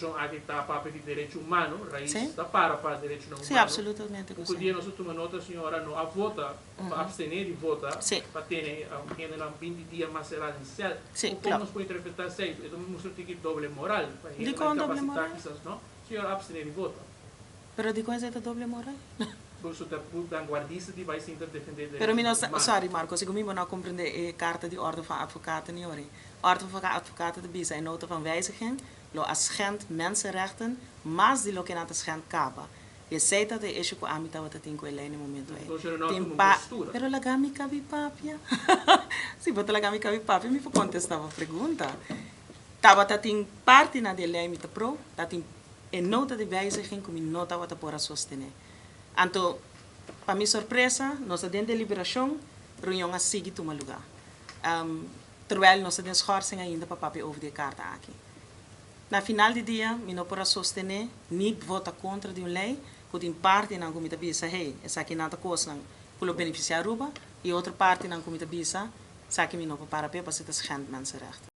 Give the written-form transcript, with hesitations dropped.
Konstitushon aki ta papia di derecho humano, Raiz ta para pa derechonan humano. Sí, absolutamente ku sí. Ku dia nos a tuma nota señora no a vota, òf a abstené di vota pa tene hendenan 20 dia mas será den sèl. Kon nos por interpretá esei? E ta mustra tiki doble moral pa hendenan inkapasitá kisas no. Señora a abstené di vota. Pero dikon esei ta doble moral? Boso ta vanguardista di bai sinta defendé Pero mi no derechonan sa, humano. Sorry Marco, segun mi bo no a komprendé e karta di Orde van Advocaten ni ori. Orde van Advocaten ta bisa e nota van wijziging lo a schend mensenrechten mas di loke nan ta schend kaba. I esei ta e issue ku ami tabata tin ku e lei na e momento ei. Entonces no a Tin tuma un pa, postura. Pero laga mi kabi papia. Si bo ta laga mi kabi papia mi por kontestá bo pregunta. Tabata tin partinan di e lei mi ta pro, ta tin e nota di wijziging ku mi no tabata por a sostené. Anto, pa mi sorpresa, nos ta den deliberashon, reunion a sigui tuma lugá. Terwijl nos ta den schorsing ainda pa papia over di e karta aki. Na final di dia, mi no por a sostené ni vota kontra di un lei ku tin partinan ku mi ta bisa, hey, esakinan ta kosnan ku lo benefisiá Aruba, i otro partinan ku mi ta bisa, esaki mi no por para p'e pasobra ta schend mensenrechten.